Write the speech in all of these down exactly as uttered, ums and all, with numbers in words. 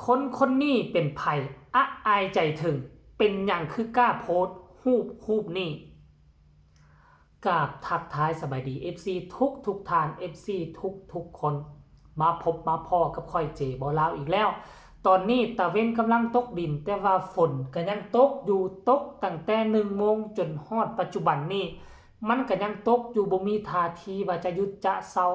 คนคนนี้เป็นไผ อะอายใจถึง เป็นหยังคือกล้าโพสต์รูปรูปนี้ กราบทักทายสบายดี เอฟซี ทุกทุกท่าน เอฟซี ทุกทุกคน มาพบมาพ้อกับข้อยเจบ่าวลาวอีกแล้ว ตอนนี้ตะเว็นกำลังตกดิน แต่ว่าฝนก็ยังตกอยู่ ตกตั้งแต่หนึ่งโมงจนฮอดปัจจุบันนี้ มันก็ยังตกอยู่ บ่มีท่าทีว่าจะหยุดจะเซา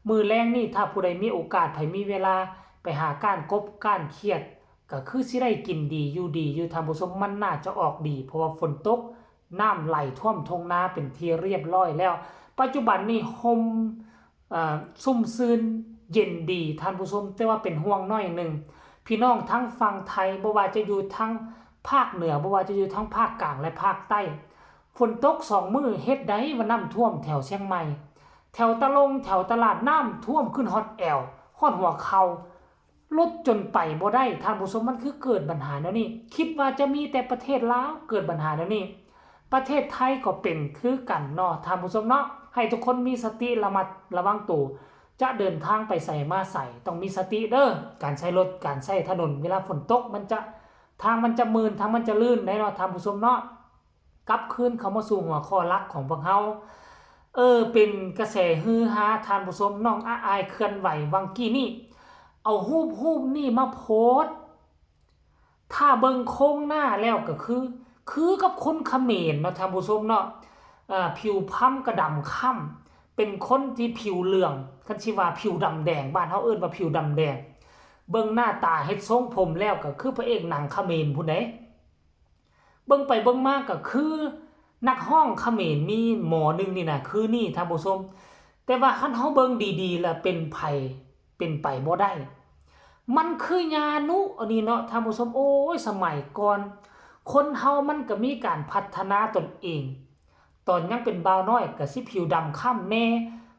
มื้อแลงนี้ถ้าผู้ใดมีโอกาส ไผมีเวลา ไปหาการกบการเขียด ก็คือสิได้กินดีอยู่ดีอยู่ ท่านผู้ชม มันน่าจะออกดี เพราะว่าฝนตก น้ำไหลท่วมท่งนาเป็นที่เรียบร้อยแล้ว ปัจจุบันนี้ร่ม เอ่อ ชุ่มชื่นเย็นดี ท่านผู้ชม แต่ว่าเป็นห่วงหน่อยหนึ่ง พี่น้องทั้งฝั่งไทย บ่ว่าจะอยู่ทั้งภาคเหนือ บ่ว่าจะอยู่ทั้งภาคกลางและภาคใต้ ฝนตกสองมื้อ เฮ็ดใดว่าน้ำท่วมแถวเชียงใหม่ แถวตะลง แถวตลาด น้ำท่วมขึ้นฮอดแอว ฮอดหัวเข่า หลุดจนไปบ่ได้ ท่านผู้ชม มันคือเกิดปัญหาแนวนี้ คิดว่าจะมีแต่ประเทศลาวเกิดปัญหาแนวนี้ ประเทศไทยก็เป็นคือกันเนาะ ท่านผู้ชมเนาะ ให้ทุกคนมีสติ ระมัดระวังตัว จะเดินทางไปไสมาไส ต้องมีสติเด้อ การใช้รถ การใช้ถนน เวลาฝนตก มันจะ ทางมันจะมื่น ทางมันจะลื่นได้เนาะ ท่านผู้ชมเนาะ กลับคืนเข้ามาสู่หัวข้อหลักของพวกเฮา เออ เป็นกระแสฮือฮา ท่านผู้ชม น้องอะอายเคลื่อนไหววังกี้นี่ เอารูปรูปนี่มาโพสต์ ถ้าเบิ่งโครงหน้าแล้วก็คือ คือกับคนเขมรเนาะ ท่านผู้ชมเนาะ อ่า ผิวพรรณก็ดำคล้ำ เป็นคนที่ผิวเหลือง คันสิว่าผิวดำแดง บ้านเฮาเอิ้นว่าผิวดำแดง เบิ่งหน้าตาเฮ็ดทรงผมแล้วก็คือพระเอกหนังเขมรพู้นเด้ เบิ่งไปเบิ่งมาก็คือนักร้องเขมรมีหมอหนึ่งนี่นะ คือนี่ ท่านผู้ชม แต่ว่าคันเฮาเบิ่งดีๆ แล้วเป็นไผ เป็นไปบ่ได้ มันคือยานุอันนี้เนาะ ท่านผู้ชม โอ้ย สมัยก่อน คนเฮามันก็มีการพัฒนาตนเอง ตอนยังเป็นบ่าวน้อยก็สิผิวดำคล้ำแน่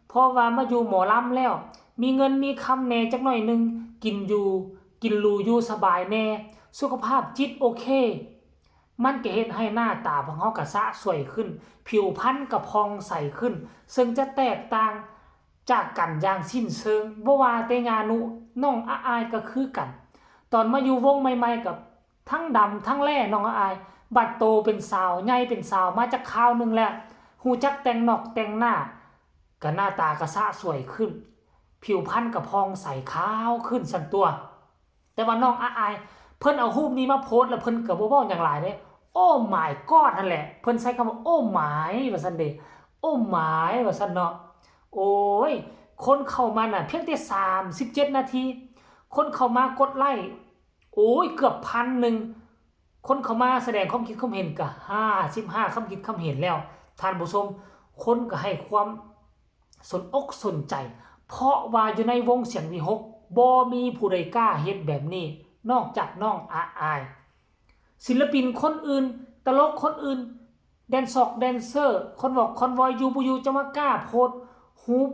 เพราะว่ามาอยู่หมอลำแล้ว มีเงินมีคำแน่จักหน่อยหนึ่ง กินอยู่ กินหรูอยู่สบายแน่ สุขภาพจิตโอเค มันก็เฮ็ดให้หน้าตาพวกเฮาก็สะสวยขึ้น ผิวพรรณก็ผ่องใสขึ้น ซึ่งจะแตกต่างจากกันอย่างสิ้นเชิง บ่ว่าแต่ยานุ น้องอะอายก็คือกัน ตอนมาอยู่วงใหม่ๆ ก็ทั้งดำทั้งแล่ น้องอะอาย บัดโตเป็นสาว ใหญ่เป็นสาวมาจักคราวหนึ่งแล้ว ฮู้จักแต่งนอกแต่งหน้า ก็หน้าตาก็สะสวยขึ้น ผิวพรรณก็ผ่องใสขาวขึ้นซั่นตั่ว แต่ว่าน้องอะอาย เพิ่นเอารูปนี้มาโพสต์แล้วเพิ่นก็บ่เว้าหยังหลายเด้ Oh my God นั่นแหละ เพิ่นใช้คำว่า Oh my ว่าซั่นเด้ Oh my ว่าซั่นเนาะ โอ้ย คนเข้ามาน่ะ เพียงแต่สามสิบเจ็ดนาที คนเข้ามากดไลก์ โอ้ย เกือบพันหนึ่ง คนเข้ามาแสดงความคิดความเห็นก็ห้าสิบห้าความคิดความเห็นแล้ว ท่านผู้ชม คนก็ให้ความสนอกสนใจ เพราะว่าอยู่ในวงเสียงวีหก บ่มีผู้ใดกล้าเฮ็ดแบบนี้ นอกจากน้องอะอาย ศิลปินคนอื่น ตลกคนอื่น แดนซอกแดนเซอร์ คอนวอกคอนวอย อยู่บ่อยู่จะมากล้าโพสต์รูป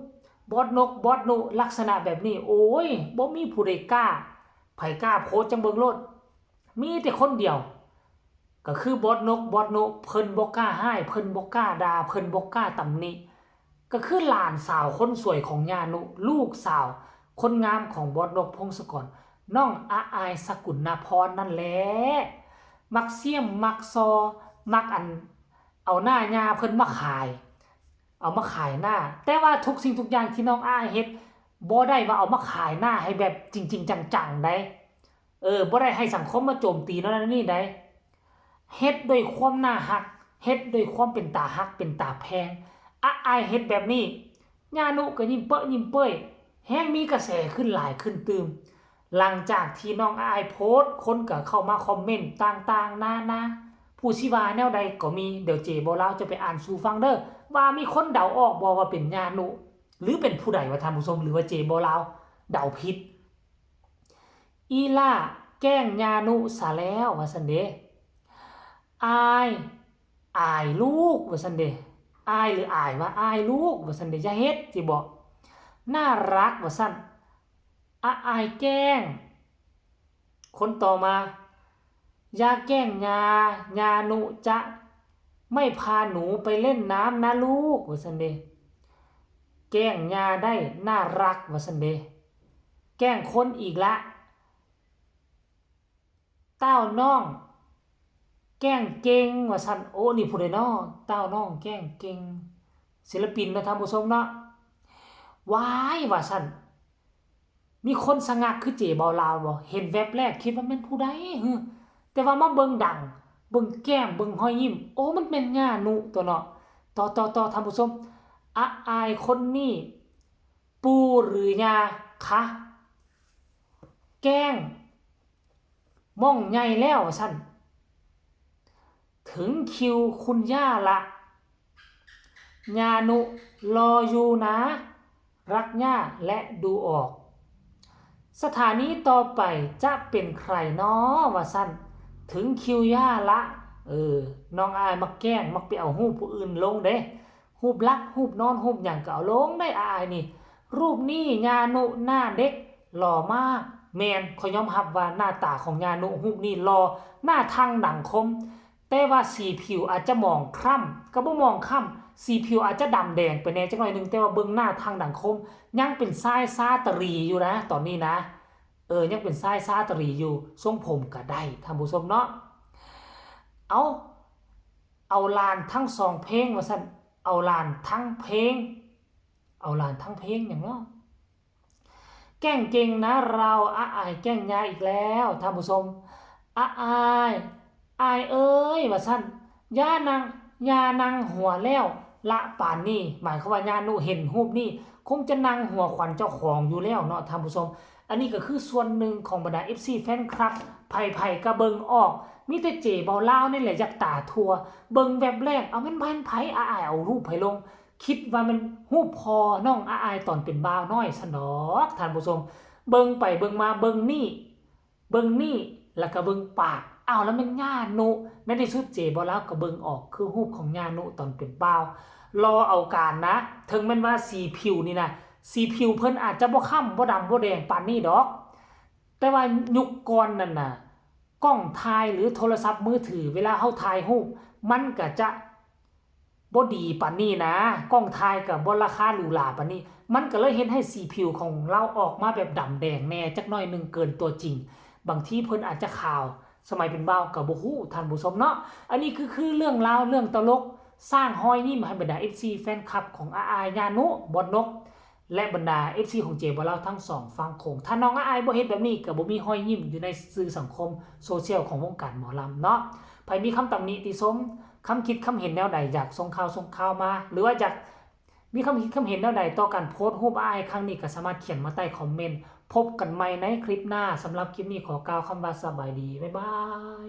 บอสนก บอสนุ ลักษณะแบบนี้ โอ้ย บ่มีผู้ใดกล้า ไผกล้าโพสต์จั่งเบิ่งโลด มีแต่คนเดียว ก็คือบอสนก บอสนุ เพิ่นบ่กล้าฮ้าย เพิ่นบ่กล้าด่า เพิ่นบ่กล้าตำหนิ ก็คือหลานสาวคนสวยของย่านุ ลูกสาวคนงามของบอสนก พงศกร น้องอะอาย สกุณาพรนั่นแหละ มักเสี้ยม มักซอ มักอัน เอาหน้าย่าเพิ่นมาขาย เอามาขายหน้า แต่ว่าทุกสิ่งทุกอย่างที่น้องอะอายเฮ็ด บ่ได้ว่าเอามาขายหน้าให้แบบจริงๆ จังๆ ใด เออ บ่ได้ให้สังคมมาโจมตีโน่นนั่นนี่ใด เฮ็ดด้วยความน่าฮัก เฮ็ดด้วยความเป็นตาฮัก เป็นตาแพง อะอายเฮ็ดแบบนี้ ย่านุก็ยิ้มเป๊ะยิ้มเป้ย แฮงมีกระแสขึ้นหลายขึ้นตื่ม หลังจากที่น้องอะอายโพสต์ คนก็เข้ามาคอมเมนต์ต่างๆ นานา ผู้สิว่าแนวใดก็มี เดี๋ยวเจบ่าวลาวจะไปอ่านสู่ฟังเด้อ ว่ามีคนเดาออกบ่ว่าเป็นย่านุ หรือเป็นผู้ใดวะท่านผู้ชม หรือว่าเจบ่าวลาวเดาผิด อีหล่าแกล้งย่านุซะแล้ว ว่าซั่นเด้ อาย อายลูก ว่าซั่นเด้ อายหรืออายว่าอายลูก ว่าซั่นเด้ อย่าเฮ็ด สิบอก น่ารัก ว่าซั่น อะอายแกล้ง คนต่อมา อย่าแกล้งย่า ย่านุจะไม่พาหนูไปเล่นน้ำนะลูก ว่าซั่นเด้ แกล้งย่าได้น่ารัก ว่าซั่นเด้ แกล้งคนอีกละ เต้าน้องแกล้งเก่งว่าซั่น โอ้ นี่ผู้ใดน้อ เต้าน้องแกล้งเก่ง ศิลปินเนาะท่านผู้ชมเนาะ ว้ายว่าซั่น มีคนสะงักคือเจบ่าวลาวบ่ เห็นแวบแรกคิดว่าแม่นผู้ใดหือ แต่ว่ามาเบิ่งดัง เบิ่งแก้ม เบิ่งฮอยยิ้ม โอ้ มันแม่นย่านุตัวเนาะ ต่อต่อต่อท่านผู้ชม อาอายคนนี้ ปู่หรือย่าคะ แกล้งม่องใหญ่แล้วว่าซั่น ถึงคิวคุณย่าละ ย่านุรออยู่นะ รักย่าและดูออก สถานีต่อไปจะเป็นใครน้อว่าซั่น ถึงคิวย่าละ เออ น้องอายมักแกล้ง มักไปเอาฮูปผู้อื่นลงเด้ ฮูปหลัก ฮูปนอน ฮูปหยังก็เอาลงได้ อายนี่ รูปนี้ย่านุหน้าเด็ก หล่อมาก แม่น ข้อยยอมรับว่าหน้าตาของย่านุรูปนี้หล่อ หน้าทั่งดังคม แต่ว่าสีผิวอาจจะหมองคล้ำ ก็บ่หมองคล้ำ สีผิวอาจจะดำแดงไปแหน่จักหน่อยหนึ่ง แต่ว่าเบิ่งหน้าทั่งดังคม ยังเป็นชายชาตรีอยู่นะ ตอนนี้นะ เออ ยังเป็นชายชาตรีอยู่ ทรงผมก็ได้ ท่านผู้ชมเนาะ เอา เอาหลานทั้งสองเพลงว่าซั่น เอาหลานทั้งเพลง เอาหลานทั้งเพลงหยังเนาะ แกล้งเก่งนะเรา อาอายแกล้งย่าอีกแล้ว ท่านผู้ชม อาอาย อายเอ้ย ว่าซั่น ย่านั่ง ย่านั่งหัวแล้วละปานนี้ หมายความว่าย่านุเห็นรูปนี้ คงจะนั่งหัวขวัญเจ้าของอยู่แล้วเนาะ ท่านผู้ชม อันนี้ก็คือส่วนหนึ่งของบรรดา เอฟซี แฟนคลับ ไผๆก็เบิ่งออก มีแต่เจบ่าวลาวนี่แหละอยากตาทั่ว เบิ่งแวบแรก เอาแม่น แม่นไผ อาอายเอารูปไผลง คิดว่าแม่นรูปพ่อน้องอาอายตอนเป็นบ่าวน้อยซั้นดอก ท่านผู้ชม เบิ่งไปเบิ่งมา เบิ่งนี่ เบิ่งนี่ แล้วก็เบิ่งปาก อ้าว แล้วแม่นย่านุ ในที่สุดเจบ่าวลาวก็เบิ่งออก คือรูปของย่านุตอนเป็นบ่าว รอเอาการนะ ถึงแม่นว่าสีผิวนี่นะ สีผิวเพิ่นอาจจะบ่คล้ำ บ่ดำ บ่แดงปานนี้ดอก แต่ว่ายุคก่อนนั่นน่ะ กล้องถ่ายหรือโทรศัพท์มือถือ เวลาเฮาถ่ายรูป มันก็จะบ่ดีปานนี้นะ กล้องถ่ายก็บ่ราคาหรูหราปานนี้ มันก็เลยเฮ็ดให้สีผิวของลาวออกมาแบบดำแดงแหน่จักหน่อยหนึ่งเกินตัวจริง บางทีเพิ่นอาจจะขาว สมัยเป็นบ่าวก็บ่ฮู้ ท่านผู้ชมเนาะ อันนี้คือ คือเรื่องราว เรื่องตลก สร้างรอยยิ้มให้บรรดา เอฟซี แฟนคลับของอาอาย ย่านุ บอสนก และบรรดา เอฟซี ของเจบ่าวลาวทั้งสองฝั่งโขง ถ้าน้องอาอายบ่เฮ็ดแบบนี้ก็บ่มีรอยยิ้มอยู่ในสื่อสังคมโซเชียลของวงการหมอลำเนาะ ไผมีคำตำหนิติชม คำคิดคำเห็นแนวใด อยากส่งข่าวส่งข่าวมา หรือว่าอยากมีคำคิดคำเห็นแนวใดต่อการโพสต์รูปอาอายครั้งนี้ก็สามารถเขียนมาใต้คอมเมนต์ พบกันใหม่ในคลิปหน้า สำหรับคลิปนี้ขอกล่าวคำว่าสบายดี บ๊ายบาย